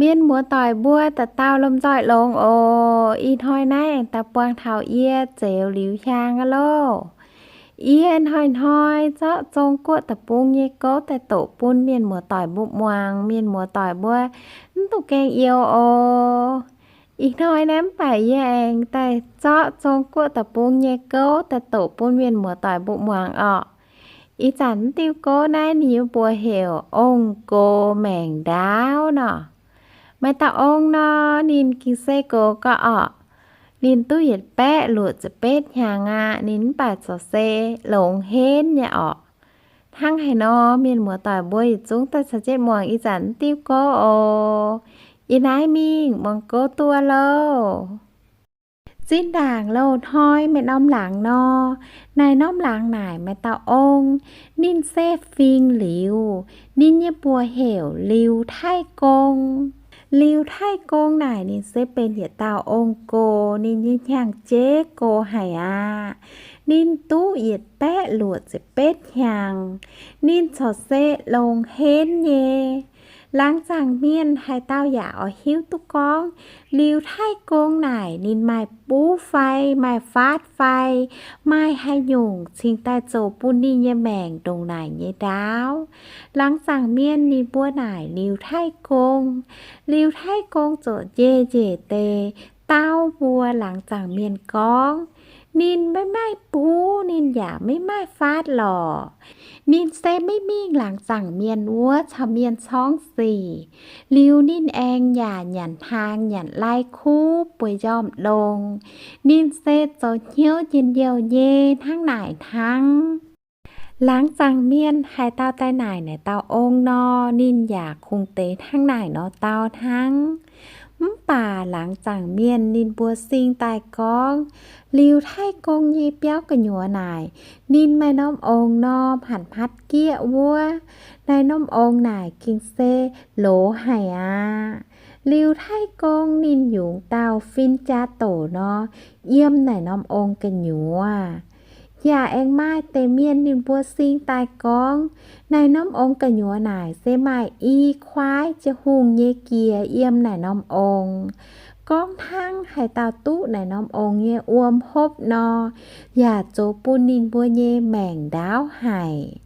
Mienh muoz-doic mbuo dauh dauh lomh nzoih longx oc. Ih hnoi naaiv aengx daaih buangh taux yie Zeuz Liuz Hiaang aqv loh. Yie hnoi-hnoi zorqv Zong Guoqv deic-bung nyei gouv daaih doqc bun mienh muoz-doic mbuo muangx. Mienh muoz-doic mbuo mv dungx gaengh youx oc. Ih hnoi naaiv mv baac yie aengx daaih zorqv Zong Guoqv deic-bung nyei gouv daaih doqc bun mienh muoz-doic mbuo muangx orqc. Ih zanc mv diuh gouv naaiv ninh mbuo mbuox heuc ong-gox maengc ndaauv nor. Maaih dauh ong nor, ninh ging se gox gau orqc. Ninh duqv yietc baeqv luoqc ziepc betv hnyangx aqv. Ninh mv baac corc se longx henv nyei orqc. Hnangv haaix nor, mienh muoz-doic mbuo yietc zungv daaih caux jienv muangx ih zanc mv diuh gouv oc. Yie naaiv mingh muangx gouv duqv loh. Zinh ndaangc loz-hnoi maaih norm laangz nor, naaiv norm laangz naaic maaih dauh ong, ninh se fingx liuz, ninh nyei mbuox heuc Liuz Taiv Gong. Liuz Taiv Gong naaic ninh se benx yietc dauh ong-gox, ninh nyei hnyangx-jeiv gox haic aqv. Ninh duqv yietc baeqv luoqc ziepc betv hnyangx. Ninh corc se longx henv nyei. Laangz zaangc mienh haaix dauh yaac oix hiuv duqv gorngv Liuz Taiv Gong naaic ninh maaih buv fai, maaih faatv fai, maaih haaix nyungc cingx daaih zoux bun ninh nyei maengc ndongc naaic nyei ndaauv. Laangz zaangc mienh ninh mbuo naaic Liuz Taiv Gong. Liuz Taiv Gong ziouc njiec njiec deix dau mbuox laangz zaangc mienh gorngv, ninh maiv maaih buv, ninh yaac maiv maaih faatv lorqc. Ninh se maiv mingh laangz zaangc mienh wuov caux mienh corngv sic. Liuz ninh aengx yaac nyanc hnaangx nyanc lai-kuv bueix njormh ndongx. Ninh se zoux hnyouv njien-youh nyei hnangv naaic hnangv. Laangz zaangc mienh haaix dauh daaih naaic naaic dauh ong nor, ninh yaac kungx deix hnangv naaic nor dau hnangv. Mv baac laangz zaangc mienh ninh mbuo sing daaih gorngv, Liuz Taiv Gong nyei biauv gu'nyuoz naaic, ninh maaih norm ong norm hatc hmatv gieqv wuov. Naaiv norm ong naaic gengh se loz haic aqv. Liuz Taiv Gong ninh yungz dauh fin jaa doc nor, yiem naaic norm ong gu'nyuoz. Yaac aengx maaih deix mienh ninh mbuo sing daaih gorngv, naaiv norm ong gu'nyuoz naaic se maaih i kuaaiv jiex hungh nyei jiex yiem naaic norm ong. Gorngv hnangv haaix dauh duqv naaic norm ong nyei wuom hopv nor, yaac zoux bun ninh mbuo nyei maengc ndaauv haic.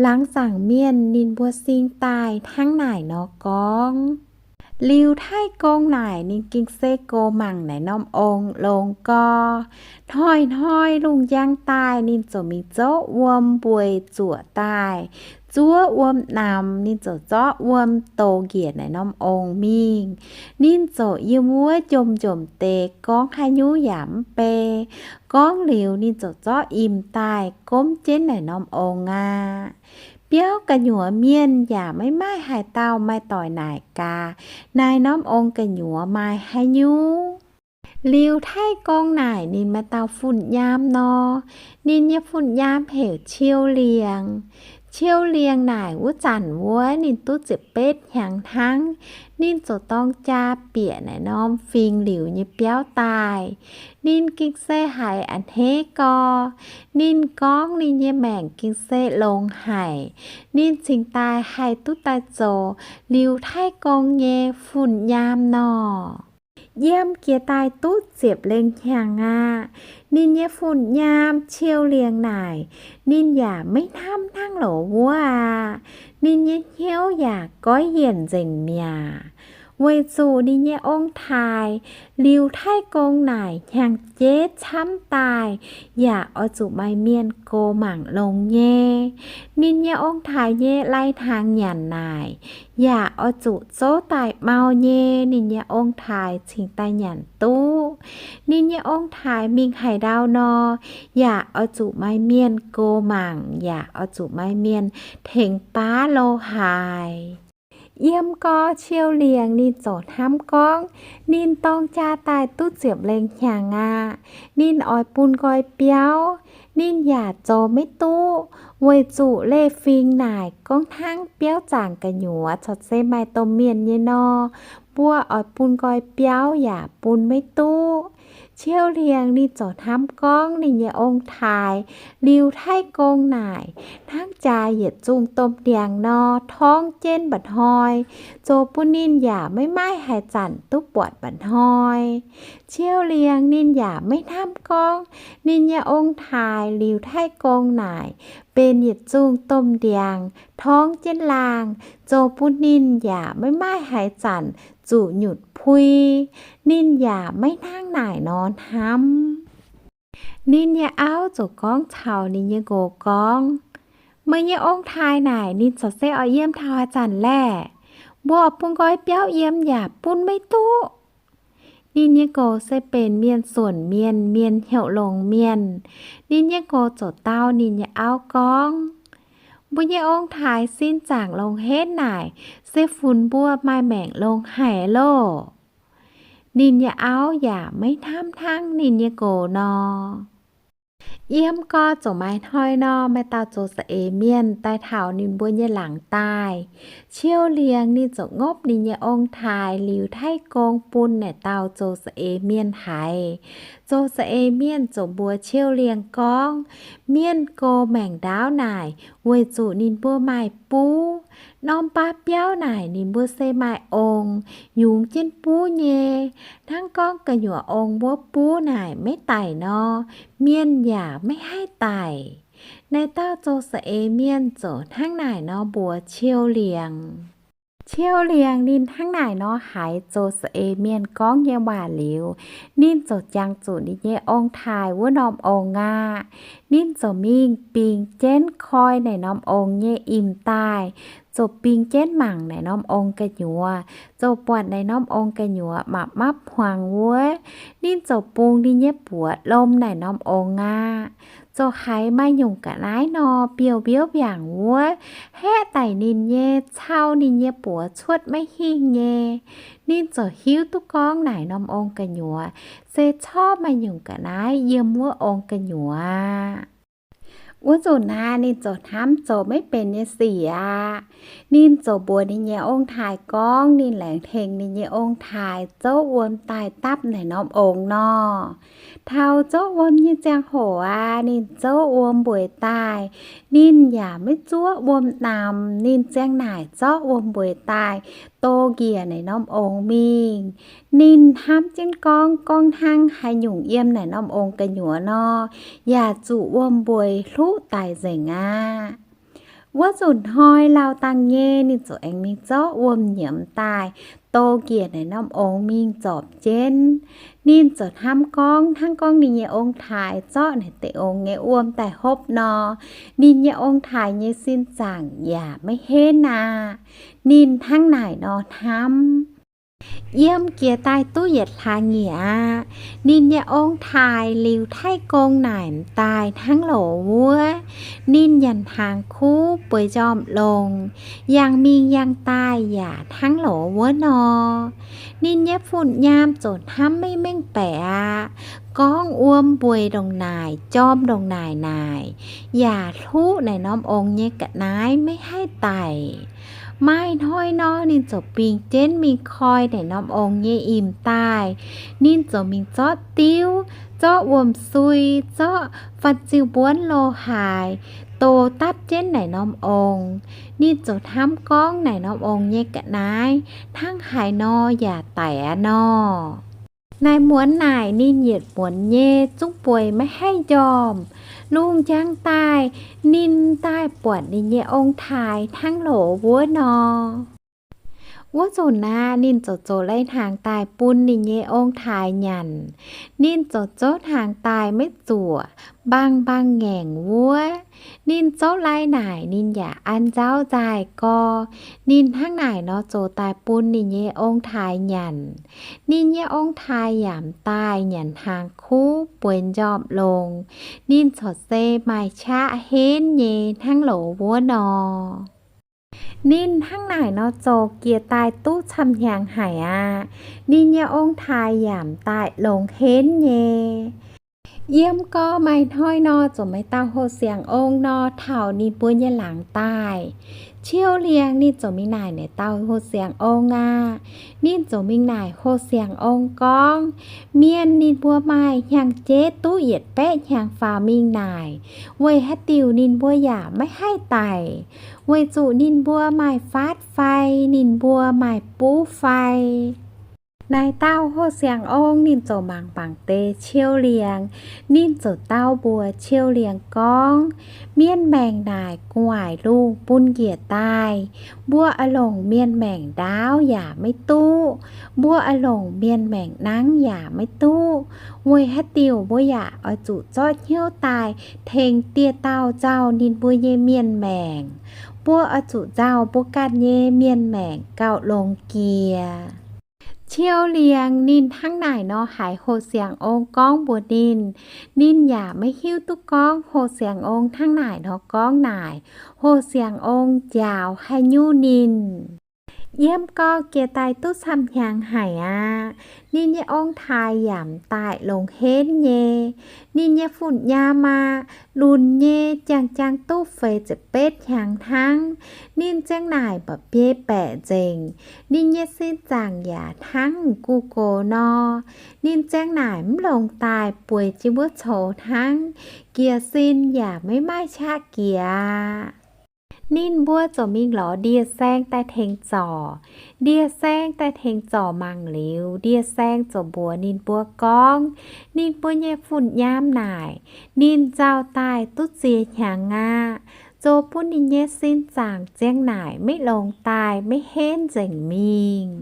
Laangz zaangc mienh ninh mbuo sing daaih hnangv naaic nor gorngv. Liuz Taiv Gong naaic ninh gengh se gox mangc naaic norm ong longx gau. Hnoi-hnoi lungh njang daaih ninh ziouc mingh zorqv wuom mbueiz zuoqc daaih, zuov wuom namx, ninh ziouc zorqv wuom douz njiec naaic norm ong mingh. Ninh ziouc yiem wuov njomv-njomv deix, gorngv haaix nyungc yaac mv bei. Gorngv liuz ninh ziouc zorqv imx daaih gomv jienv naaic norm ong aqv. Biauv gu'nyuoz mienh yaac maiv maaih haaix dauh maaih doic naaic gaax, naaiv norm ong gu'nyuoz maaih haaix nyungc. Liuz Taiv Gong naaic ninh maaih dauh fun-nyaam nor, ninh nyei fun-nyaam heuc Ciou Liengc. Ciou Liengc naaic wuov zanc wuov ninh duqv ziepc betv hnyangx hnangv. Ninh ziouc dorng jaa bieqc naaic norm fingx liuz nyei biauv daaih. Ninh gengh se haiz a'hneiv gau. Ninh gorngv ninh nyei maengc gengh se longx haic. Ninh cingx daaih haih duqv daaih zoux Liuz Taiv Gong nyei fun-nyaam nor. Yiem jiex daaih duqv ziepc lengh hnyangx aqv. Ninh nyei fun-nyaam Ciou Liengc naaic, ninh yaac maiv hnamv hnangv loz wuov aqv. Ninh nyei hnyouv yaac goiv yienc nzengc mi'aqv. Weic zuqc ninh nyei ong-taaix, Liuz Taiv Gong naaic, hnyangx-jeiv camv daaih yaac oix zuqc maaih mienh gox mangc longx nyei. Ninh nyei ong-taaix nyei lai-hnaangx nyanc naaic yaac oix zuqc zouv daaih mau nyei, ninh nyei ong-taaix cingx daaih nyanc duqv. Ninh nyei ong-taaix mingh haaix ndau nor, yaac oix zuqc maaih mienh gox mangc, yaac oix zuqc maaih mienh tengx baav lo haaix. Yiem gau Ciou Liengc ninh ziouc hnamv gorngv, ninh dorng jaa daaih duqv ziepc lengh hnyangx aqv. Ninh oix bun nqoi biauv, ninh yaac zoux maiv duqv, weic zuqc leiz-fingx naaic gorngv hnangv biauv zaangc gu'nyuoz corc se maaih domh mienh nyei nor, mbuo oix bun nqoi biauv yaac bun maiv duqv. Ciouv Liangx ninh ziouc hnamv gorngv ninh nyei ong-taaix liuz Taiv Gong naaic hnangv jaax yietc zungh domh ndiangx nor torngv jienv mba'hnoi, zoux bun ninh yaac maiv maaih haaix zanc duqv buatc mba'hnoi. Ciouv Liangx ninh yaac maiv hnamv gorngv ninh nyei ong-taaix liuz Taiv Gong naaic benx yietc zungh domh ndiangx torngv jienv laangh, zoux bun ninh yaac maiv maaih haaix zanc zuqc nyutc pui. Ninh yaac maiv hnangv naaic nor hnamv. Ninh nyei auv ziouc gorngv caux ninh nyei nqox gorngv, Meih nyei ong-taaix naaic ninh corc se oix yiem taux haaix zanc laeh? Mbuo oix bun nqoi biauv yiem yaac bun maiv duqv. Ninh nyei nqox se benx mienh suonc mienh, mienh hnyouv longx mienh. Ninh nyei nqox ziouc dau ninh nyei auv gorngv, Mbuo nyei ong-taaix sin zaangc longx henv naaic, se funx mbuo maaih maengc longx haic loh. Ninh nyei auv yaac maiv hnamv hnangv ninh nyei nqox nor. Yiem gorx ziouc maaih hnoi nor, maaih dauh zoux za'eix mienh daaih taux ninh mbuo nyei laangz daaih. Ciouv Liangx ninh ziouc ngopv ninh nyei ong-taaix liuz Taiv Gong bun naaic dauh zoux za'eix mienh haiz. Zoux za'eix mienh ziouc mbuox Ciouv Liangx gorngv, Mienh gox maengc ndaauv naaic weic zuqc ninh mbuo maaih buv. Norm baav biauv naaic ninh mbuo se maaih ong yungz jienv buv nyei. Hnangv gorngv gu'nyuoz ong wuov buv naaic maiv daic nor, mienh yaac maiv haih daic. Naaic dauh zoux za'eix mienh ziouc hnangv naaic nor mbuox Ciouv Liangx. Ciouv Liangx ninh hnangv naaic nor haiz zoux za'eix mienh gorngv nyei waac liuz, ninh ziouc jangx zuqc ninh nyei ong-taaix wuov norm ong aqv. Ninh ziouc mingh bingx jienv koi naaic norm ong nyei im daaih, ziouc bingx jienv mangc naaic norm ong gu'nyuoz, ziouc buatc naaic norm ong gu'nyuoz mapv mapv hmuangx wuov. Ninh ziouc bungx ninh nyei buoz lomh naaic norm ong aqv. Ziouc haiz maaih nyungc ga'naaiv nor, biouv-mbiouv mbiaangc wuov, haeqv daic ninh nyei, cau ninh nyei buoz cuotv maiv hingh nyei. Ninh ziouc hiuv duqv gorngv naaic norm ong gu'nyuoz se corc maaih nyungc ga'naaiv yiem wuov ong gu'nyuoz aqv. Wuov nzunc aqv, ninh ziouc hnamv zoux maiv benx nyei sic aqv. Ninh ziouc mbuox ninh nyei ong-taaix gorngv ninh laengz tengx ninh nyei ong-taaix zouv wuom daaih dapv naaic norm ong nor. Taux zouv wuom nyei ziangh hoc aqv, ninh zouv wuom mbueiz daaih. Ninh yaac maiv zuov wuom namx, ninh ziang naaic zorqv wuom mbueiz daaih doh njiec naaic norm ong mingh. Ninh hnamv jienv gorngv, gorngv hnangv haaix nyungc yiem naaic norm ong gu'nyuoz nor, yaac zuqc wuom mbueiz hluqv daic nzengc aqv. Wuov nzunc hnoi lauh dangh nyei, ninh ziouc aengx mingh zorqv wuom nyiemz daaih doh njiec naaic norm ong mingh zorpc jienv. Ninh ziouc hnamv gorngv, hnangv gorngv ninh nyei ong-taaix zorqv naaic deix ong nyei wuom daaih hopv nor, ninh nyei ong-taaix nyei sin zaangc yaac maiv henv aqv. Ninh hnangv naaic nor hnamv. Yiem jiex daaih duqv yietc hlaax nyieqc aqv, ninh nyei ong-taaix liuz Taiv Gong naaic m'daaih hnangv loz wuov. Ninh nyanc hnaangx kuv bueix njormh longx, yangh mingh yangh daaih yaac hnangv loz wuov nor. Ninh nyei fun-nyaam ziouc hnamv maiv mengh baeqc aqv. Gorngv wuom mbueiz ndongc naaic, jorm ndongc naaic naaic, yaac hluqv naaic norm ong nyei ga'naaiv maiv haih daic. Maaih hnoi nor, ninh ziouc bingx jienv mingh koi naaic norm ong nyei im daaih. Ninh ziouc mingh zorqv diuv, zorqv wuom-sui, zorqv fan-ziu mbuonv lo haaix, doh dapv jienv naaic norm ong. Ninh ziouc hnamv gorngv naaic norm ong nyei ga'naaiv hnangv haaix nor yaac daic aqv nor. Naaiv muonz naaic ninh yietc muonz nyei zungv bueix maiv haih njormh. Lungh njang daaih, ninh daaih buatc ninh nyei ong-taaix hnangv loz wuov nor. Wuov nzunc aqv, ninh ziouc zoux lai-hnaangx daaih bun ninh nyei ong-taaix nyanc. Ninh ziouc zouv hnaangx daaih maiv zuoqc, mbaang mbaang ngaengc wuov. Ninh zouv lai naaic, ninh yaac an nzauv nzaaih gorx. Ninh hnangv naaic nor zoux daaih bun ninh nyei ong-taaix nyanc. Ninh nyei ong-taaix yaac m'daaih nyanc hnaangx kuv bueix njormh longx. Ninh corc se maaih qaqv henv nyei hnangv loz wuov nor. Ninh hnangv naaic nor zoux jiex daaih duqv camv-hnyangx haic aqv. Ninh nyei ong-taaix yaac m'daaih longx henv nyei. Yiem gorx maaih hnoi nor, ziouc maaih dauh hoh siangx ong nor taux ninh mbuo nyei laangz daaih. Ciouv Liangx ninh ziouc mingh naaic naaic dauh Hoh Siangx Ong aqv. Ninh ziouc mingh naaic Hoh Siangx Ong gorngv, mienh ninh mbuo maaih hnyangx-jeiv duqv yietc baeqv hnyangx faaux mingh naaic, weic haaix diuc ninh mbuo yaac maiv haih daic? Weic zuqc ninh mbuo maaih faatv fai ninh mbuo maaih buv fai? Naaic dauh Hoh Siangx Ong ninh ziouc mangc mangc deix Ciouv Liangx. Ninh ziouc dau mbuox Ciouv Liangx gorngv, mienh maengc naaic gu'nguaaic lungh bun njiec daaih. Mbuo oix longc mienh maengc ndaauv yaac maiv duqv. Mbuo oix longc mienh maengc nangv yaac maiv duqv. Weic haaix diuc mbuo yaac oix zuqc zorqv hnyouv daaih tengx dieh dauh nzauh ninh mbuo nyei mienh maengc. Mbuo oix zuqc nzauh mbuo ganh nyei mienh maengc gauh longx jiex. Ciouv Liangx ninh hnangv naaic nor haiz Hoh Siangx Ong gorngv mbuox ninh. Ninh yaac maiv hiuv duqv gorngv Hoh Siangx Ong hnangv naaic nor gorngv naaic, Hoh Siangx Ong njaaux haaix nyungc ninh. Yiem gorx jiex daaih duqv camv hnyangx haic aqv. Ninh nyei ong-taaix yaac m'daaih longx henv nyei. Ninh nyei fun-nyaam aah, lunx nyei jangx-jangx duqv feix ziepc betv hnyangx hnangv. Ninh ziang naaic mba'biei baeqc nzengc. Ninh nyei sin zaangc yaac hnangv m'gux gox nor. Ninh ziang naaic mv longc daaih bueix jienv wuov coux hnangv. Jiez sin yaac maiv maaih qaqv jiex aqv. Ninh mbuo ziouc mingh lorz ndie-saeng daaih tengx zorc. Ndie-saeng daaih tengx zorc mangc liuz, ndie-saeng ziouc mbuox ninh mbuo gorngv, ninh mbuo nyei fun-nyaam naaic, ninh nzauh daaih duqv ziex hnyangx aqv, zoux bun ninh nyei sin zaangc ziang naaic maiv longx daaih, maiv henv nzengc mingh.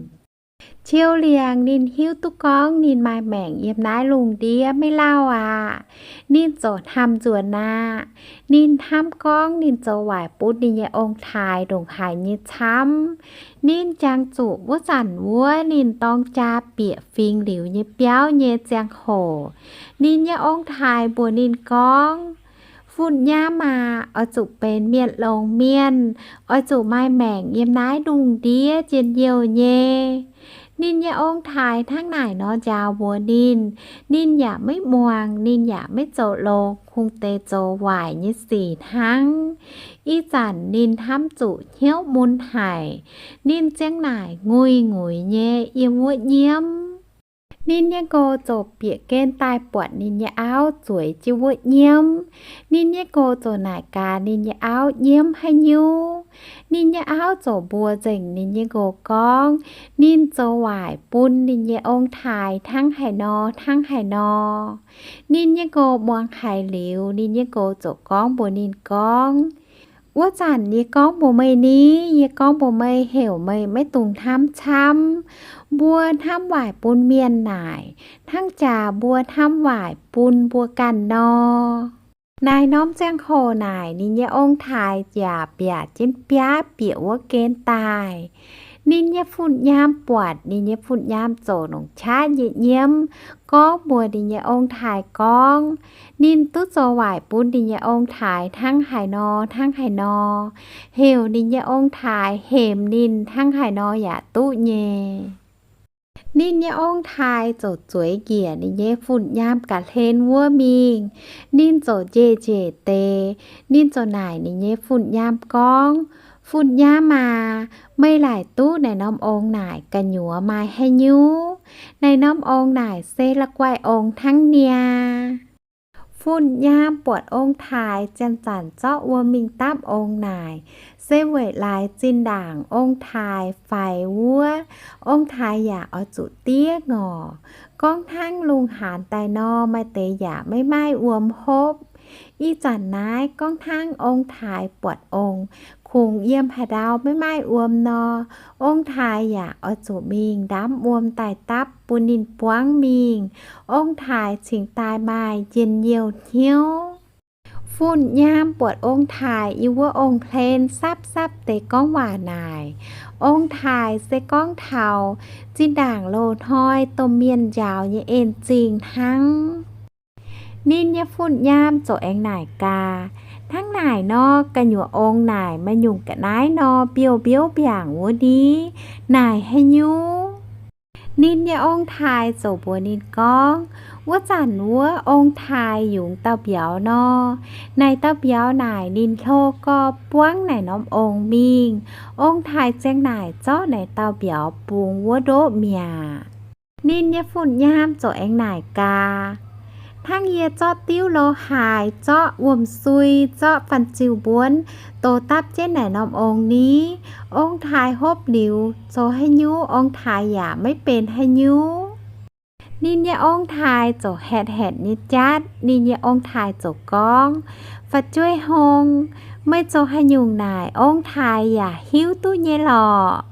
Ciouv Liangx ninh hiuv duqv gorngv ninh maaih maengc yiem naaiv lungh ndiev maiv lauh aqv. Ninh ziouc hnamv nzuonx aqv. Ninh hnamv gorngv ninh zoux waaic bun ninh nyei ong-taaix ndongc haaix nyei camv. Ninh jangx zuqc wuov zanc wuov ninh dorng jaa bieqc fingx liuz nyei biauv nyei ziangh hoc, ninh nyei ong-taaix mbuox ninh gorngv, fun-nyaam aah, oix zuqc benx mienh longx mienh, oix zuqc maaih maengc yiem naaiv lungh ndiev njien-youh nyei. Ninh nyei ong-taaix hnangv naaic nor njaaux mbuox ninh, ninh yaac maiv muangx, ninh yaac maiv zoux longx, kungx deix zoux waaic nyei sic hnangv. Ih zanc ninh hnamv zuqc hnyouv mun haic. Ninh ziang naaic nguiz-nguiz nyei yiem wuov nyiemv. Ninh nyei nqox ziouc bieqc gen daaih buatc ninh nyei auv zueiz jienv wuov nyiemv. Ninh nyei nqox ziouc naaic gaax ninh nyei auv nyiemv haaix nyungc. Ninh nyei auv ziouc mbuox nzengc ninh nyei nqox gorngv, ninh zoux waaic bun ninh nyei ong-taaix hnangv haaix nor hnangv haaix nor. Ninh nyei nqox muangx haiz liuz, ninh nyei nqox ziouc gorngv mbuox ninh gorngv, wuov zanc yie gorngv mbuox meih ni, yie gorngv mbuox meih heuc meih maiv dungx hnamv camv. Mbuo hnamv waaic bun mienh naaic, hnangv jaax mbuo hnamv waaic bun mbuo ganh nor. Naaic norm ziangh hoc naaic, ninh nyei ong-taaix yaac mbiaac jienv biaav bieqc wuov gen daaih. Ninh nyei fun-nyaam buatc ninh nyei fun-nyaam zoux longc qaqv nyei nyiemv, gorngv mbuox ninh nyei ong-taaix gorngv, ninh duqv zoux waaic bun ninh nyei ong-taaix hnangv haaix nor hnangv haaix nor, heuc ninh nyei ong-taaix hemx ninh hnangv haaix nor yaac duqv nyei. Ninh nyei ong-taaix ziouc zueiz njiec ninh nyei fun-nyaam ga'hlen wuov mingh. Ninh ziouc njiec njiec deix, ninh ziouc naaic ninh nyei fun-nyaam gorngv, fun-nyaam aac, meih laaic duqv naaic norm ong naaic gu'nyuoz maaih haaix nyungc? Naaic norm ong naaic se la'guaih ong hnangv niaa. Fun-nyaam buatc ong-taaix zanc-zanc zorqv wuom mingh dapv ong naaic, se weic laaix zinh ndaangc ong-taaix faix wuov, ong-taaix yaac oix zuqc diev ngorc. Gorngv hnangv lungh haanz daaih nor, maaih deix yaac maiv maaih wuom hopv. Ih zanc naaiv gorngv hnangv ong-taaix buatc ong kungx yiem haaix ndau maiv maaih wuom nor, ong-taaix yaac oix zuqc mingh ndamv wuom daaih dapv bun ninh buangv mingh, ong-taaix cingx daaih maaih njien-youh hnyouv. Fun-nyaam buatc ong-taaix yiem wuov ong-hlen sapv-sapv deix gorngv waac naaic, ong-taaix se gorngv taux zinh ndaangc loz-hnoi domh mienh njaaux nyei en-zingh hnangv. Ninh nyei fun-nyaam ziouc aengx naaic gaax, hnangv naaic nor gu'nyuoz ong naaic maaih nyungc ga'naaiv nor mbiouh mbiouv mbiaangc wuov ni, naaic haaix nyungc? Ninh nyei ong-taaix ziouc mbuox ninh gorngv, wuov zanc wuov ong-taaix yungz dauh mbiauz nor, naaic dauh mbiauz naaic ninh hlo gorx buangv naaic norm ong mingh. Ong-taaix ziang naaic zorqv naaic dauh mbiauz bungx wuov ndoqv mi'aqv. Ninh nyei fun-nyaam ziouc aengx naaic gaax, hnangv yie zorqv diuv lo haaix, zorqv wuom-sui, zorqv fan-ziu mbuonv, dox dapv jienv naaic norm ong ni, ong-taaix hopv liuz zoux haaix nyungc ong-taaix yaac maiv benx haaix nyungc. Ninh nyei ong-taaix ziouc haetv haetv nyei jatv. Ninh nyei ong-taaix ziouc gorngv, Fu'jueiv hong, meih zoux haaix nyungc naaic ong-taaix yaac hiuv duqv nyei lorqc.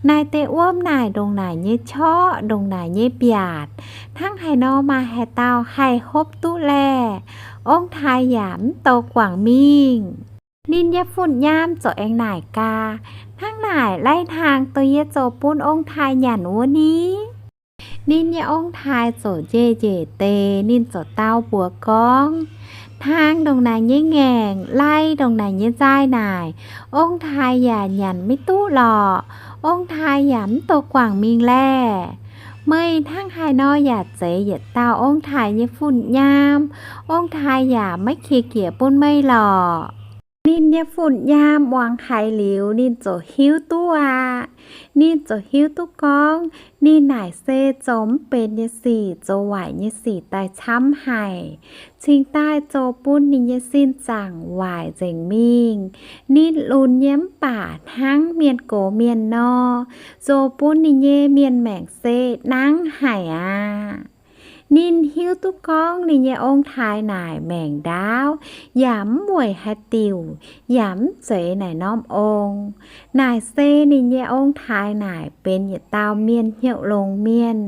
Naaic deix wuom naaic ndongc naaic nyei qorqv, ndongc naaic nyei mbiaatc, hnangv haaix nor maaih haaix dauh haih hopv duqv laeh? Ong-taaix yaac mv douh guangc mingh. Ninh nyei fun-nyaam ziouc aengx naaic gaax, hnangv naaic lai-hnaangx dongh yie zoux bun ong-taaix nyanc wuov ni? Ninh nyei ong-taaix ziouc njiec njiec deix, ninh ziouc dau mbuox gorngv, hnaangx ndongc naaic nyei ngaengc, lai ndongc naaic nyei nzaaih naaic, ong-taaix yaac nyanc maiv duqv lorqc. Ong-taaix yaac mv douh guangc mingh laeh. Meih hnangv haaix nor yaac zeiz yietc dauh ong-taaix nyei fun-nyaam. Ong-taaix yaac maiv qiex jiez bun meih lorqc. Ninh nyei fun-nyaam muangx haiz liuz, ninh ziouc hiuv duqv aqv. Ninh ziouc hiuv duqv gorngv, ninh naaic se zoux mv benx nyei sic, zoux waaic nyei sic daaih camv haic, cingx daaih zoux bun ninh nyei sin zaangc waaic nzengc mingh. Ninh lunx nyei mv baac hnangv mienh gox mienh nor, zoux bun ninh nyei mienh maengc se nangv haic aqv. Ninh hiuv duqv gorngv ninh nyei ong-taaix naaic maengc ndaauv, yaac mv weic haaix diuc, yaac mv zeiz naaic norm ong. Naaic se ninh nyei ong-taaix naaic benx yietc dauh mienh hnyouv longx mienh,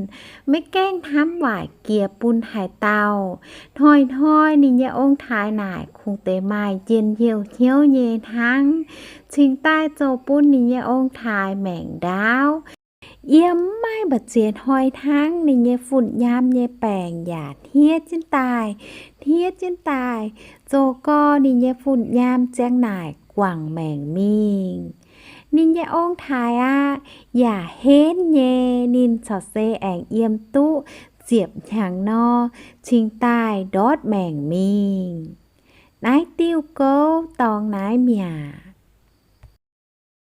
maiv gaengh hnamv waaic jiex bun haaix dauh. Hnoi-hnoi ninh nyei ong-taaix naaic kungx deix maaih njien-youh hnyouv nyei hnangv, cingx daaih zoux bun ninh nyei ong-taaix maengc ndaauv. Yiem mv maaih mbu'ziex hnoi hnangv, ninh nyei fun-nyaam nyei baengc yaac hnyietv jienv daaih, hnyietv jienv daaih, zoux gorx ninh nyei fun-nyaam ziang naaic guangc maengc mingh. Ninh nyei ong-taaix aqv, yaac henv nyei, ninh corc se aengx yiem duqv ziepc hnyangx nor, cingx daaih ndortv maengc mingh. Naaiv diuh gouv dorngx naaiv mi'aqv.